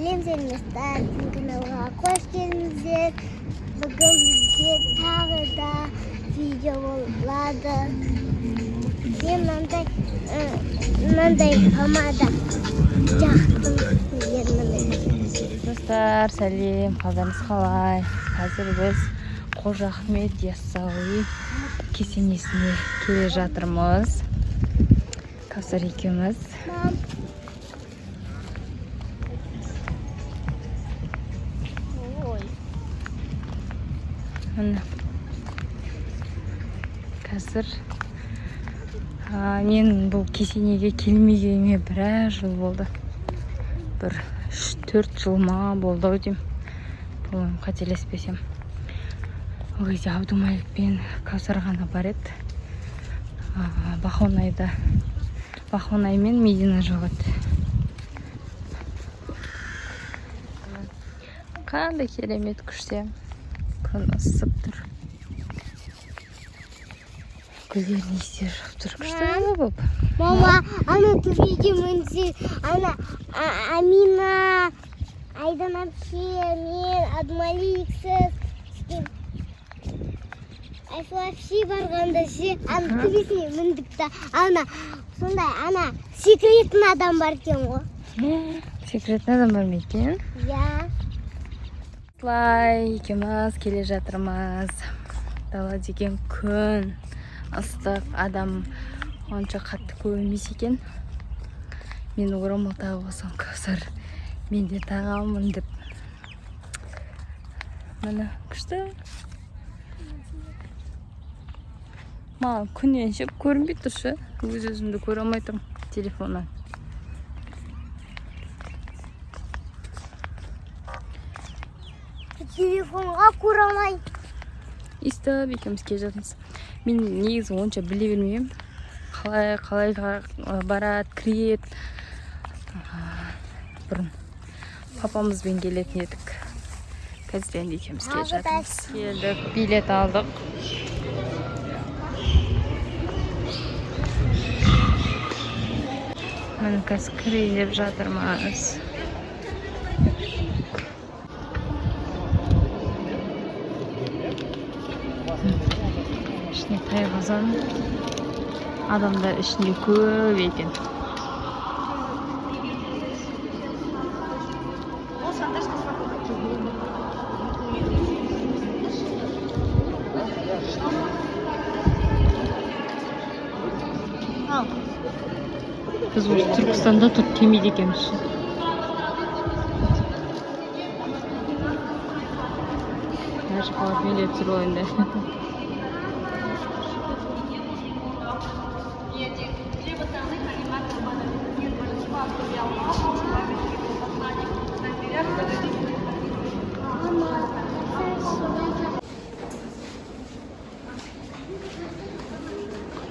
Сәлем, сәлеметсіздер, каналға қош келдіңіздер. Бүгін бізде тағы да видео болады. Мен мынандай помада жақтым ерніме. Достар, сәлем, қалдарыңыз қалай? Қазір біз Қожа Ахмет Яссауи кесенесіне келе жатырмыз. Кәусар екеуміз. Мам. Ой. Міне. Қазір мен бұл кесенеге келмегеніме біраз жыл болды. Бір 3-4 жыл ма болды ау деймін. По-моему, қателеспесем. Ол кезде Абдумалик пен Кәусар ғана бар еді. Бахонай мен Медина жоқ еді. Қандай керемет күшті. Күн ысып тұр. Гүлдердің иістері шығып тұр. Күшті болып. Мама, ана төбеге мінсе, ана Амина, Айдан әпше, мен, Абдумалик, сіз, Айсұлу әпше барғанда ше, ана төбесіне міндік та, ана сондай, ана секіретін адам бар екен ғой. Секіретін адам бар ма екен? Иә. Осылай екеуміз келе жатырмыз. Дала деген күн ыстық, адам онша қатты көп емес екен. Мен орамал тағып алсам, Кәусар мен де тағамын деп. Міне, күшті. Маған күннен ше көрінбей тұр ше. Өз өзімді көре алмай тұрмын телефоннан. Телефонға көре алмай. Өйстіп екеуміз келе жатырмыз. Мен негізі онша біле бермеймін. Қалай барады, кіреді. Бұрын папамызбен келетін едік. Қазір енді екеуміз келе Тағы да жатырмыз. Келдік, билет алдық. Міне, қазір кірейін деп жатырмыз. Ішіне тайғызан. Адамдар ішінде көп екен. Біз осы Түркістанда тұрып келмейді екенбіз. Мына жаққа барып мен де түсіріп алайын да.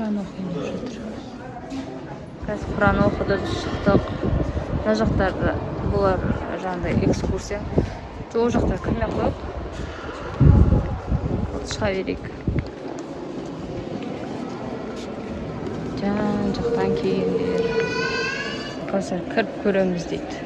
Мама, Құран оқиын деп жатыр. Қазір Құран оқыдық, шықтық. Мына жақтарда бұлар жаңағыдай экскурсия. Ол жақта кірмей ақ қояйық. Шыға берейік. Жан жақтан келгендер. Қазір кіріп көреміз дейді.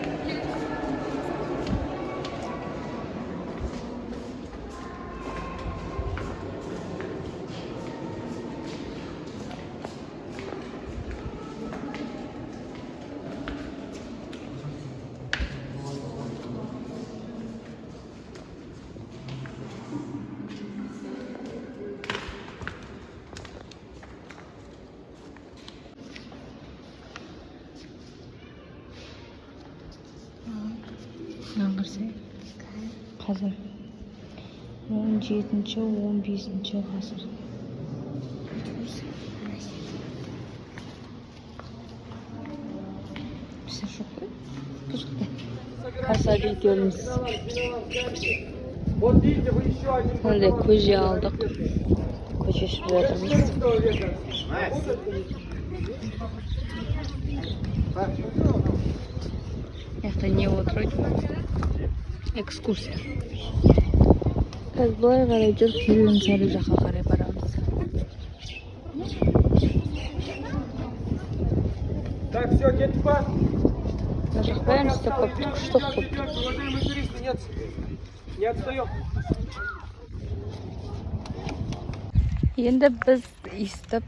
Қазір 17-, 15 ғасыр. Бізде жоқ қой. Бұл жақта. Кәусар екеуміз мынандай көже алдық. Көже ішіп жатырмыз. Мына жақта не отыр? Экскурсия. Қазір былай қарай жүріп Керуен сарай жаққа қарай барамыз. Так, все, кеттік па? Мына Жақ бәрін істеп қойыпты, күшті қылып қойыпты. Уважаемые туристы, нет, не отстаем. Енді біз өйстіп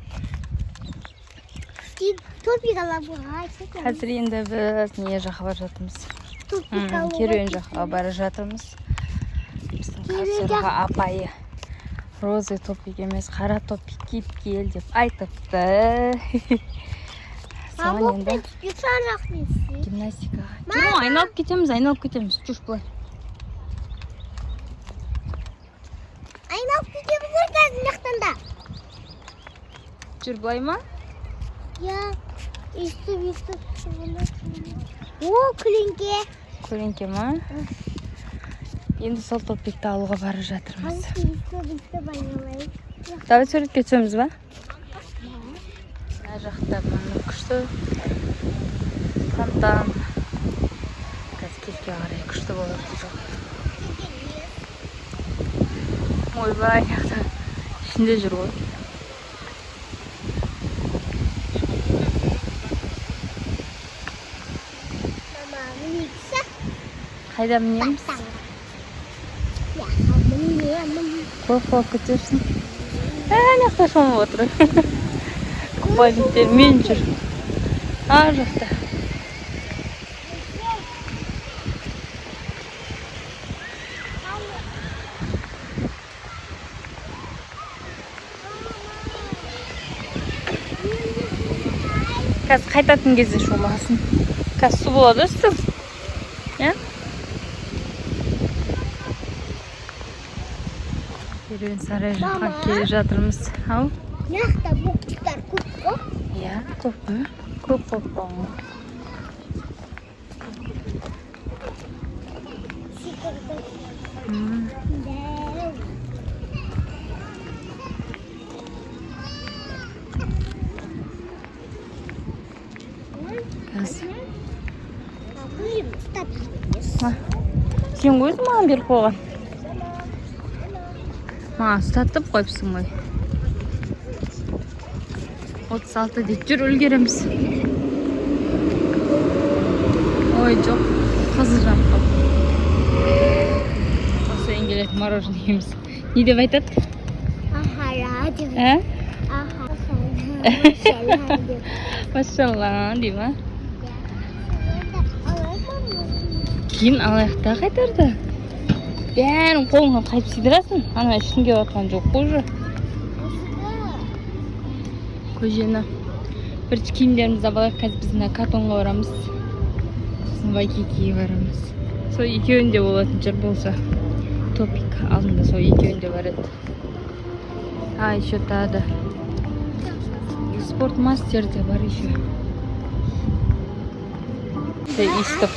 Топик алабуға. Қазір енді біз не жаққа бара жатырмыз? Топик алуға. Керуен жаққа бара жатырмыз. Біздің Керуен Кәусарға апайы розовый топик емес, қара топик киіп кел деп айтыпты. Соған енді гимнастикаға. Жүр ғой, айналып кетеміз, айналып кетеміз. Жүр былай. Айналып кетеміз ғой қазір мына жақтан да. Жүр былай ма? Иә, өйстіп, өйстіп. О, көлеңке. Көлеңке ма? Енді сол топикті алуға бара жатырмыз. Қазір өйстіп, өйстіп айналайын. Давай суретке түсеміз ба? Мына жақта мына күшті фонтан. Қазір кешке қарай күшті болады бұл жақ. Ойбай, ана жақта ішінде жүр ғой. Мама, мінейікші. Қайда мінеміз? Иә, мінемін. Қорқып қалып кетерсің. Ә, ана жақта шомылып отыр. Купальниктермен жүр. Ар жақта. Қазір қайтатын кезде шомыласың. Қазір су болады үсті. Иә? Керуен сарай жаққа Мама. келе жатырмыз. Ау? Мына жақта бокстар көп қой. Иә, көп пе? Көп көп қой. Секірді. М. Дәу. Қазір. Көрем, ұстап жүрміз. Сен өзің маған беріп қойған. Маған ұстатып қойыпсың ғой. 36 дейді. Жүр, үлгереміз. Ой, жоқ. Қызы жанып қалды. Осы келетін мороженое жейміз. Не деп айтады? Ахара деп. Ә? Аха. Машалла деп. Машалла дей ма? Алайық па? Кейін алайық та қайтарды. Бәрін қолыңа қайтып сыйдырасың. Ана ішкім келіп жатқан жоқ қой уже. Көжені. Бірінші киімдерімізді алып алайық. Қазір біз мына катонға барамыз. Сосын Вайкикиге барамыз. Сол екеуінде болатын жер болса. Топик алдында сол екеуінде бар еді. А, еще тағы да. Спорт мастер де бар еще. Өйстіп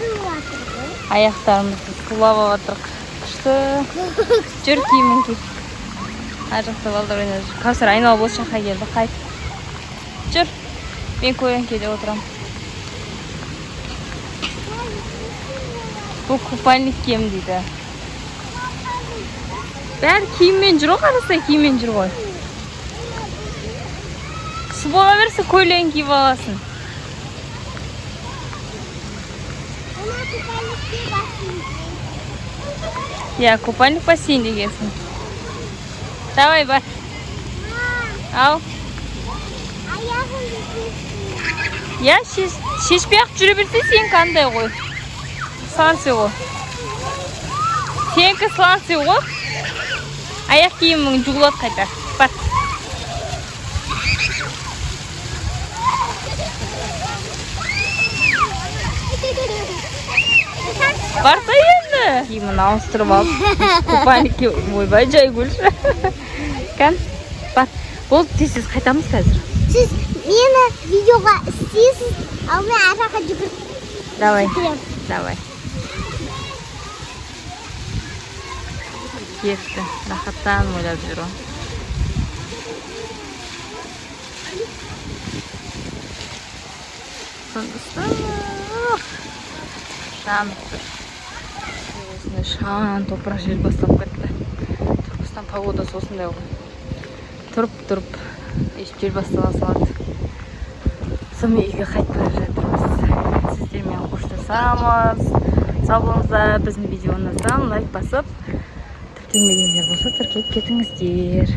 аяқтарымызды сулап алып. Күшті. Жүр, киімін ки. Ар жақта балдар ойнап жүр. Кәусар айналып осы жаққа келді. Қайт. Жүр. Мен көлеңкеде отырамын. Бұл купальник киемін дейді. Бәрі киіммен жүр ғой, қарасай, киіммен жүр ғой. Су бола берсе, көйлегін киіп аласың. Ана купальникке бассейн. Иә, купальник бассейнде киесің. Давай, бар. Ал. Аяғымды шешті. Иә, шешпей ақ жүре берсе, сенікі андай ғой. Сланцы ғой. Сенікі сланцы ғой. Аяқ киімің жуылады қайта. Бар. Барса енді. Киімін ауыстырып алып, купальникке, ойбай, жай күлші. Кән, бар. Болды, тез тез қайтамыз қазір. Сіз мені видеоға істейсіз, ал мен ар жаққа жүгіріп Давай. жүгіремін. Давай. Кетті. Рахаттанып ойлап жүр ғой. Күн ыстық. Жанып тұр. Осындай шаң топырақ жел басталып кетті. Түркістан погодасы осындай ғой. Тұрып тұрып өйстіп жел бастала салады. Сонымен үйге қайтып бара жатырмыз. Сіздермен қоштасамыз. Сау болыңыздар. Біздің видеомыздан лайк басып, тіркелмегендер болса, тіркеліп кетіңіздер.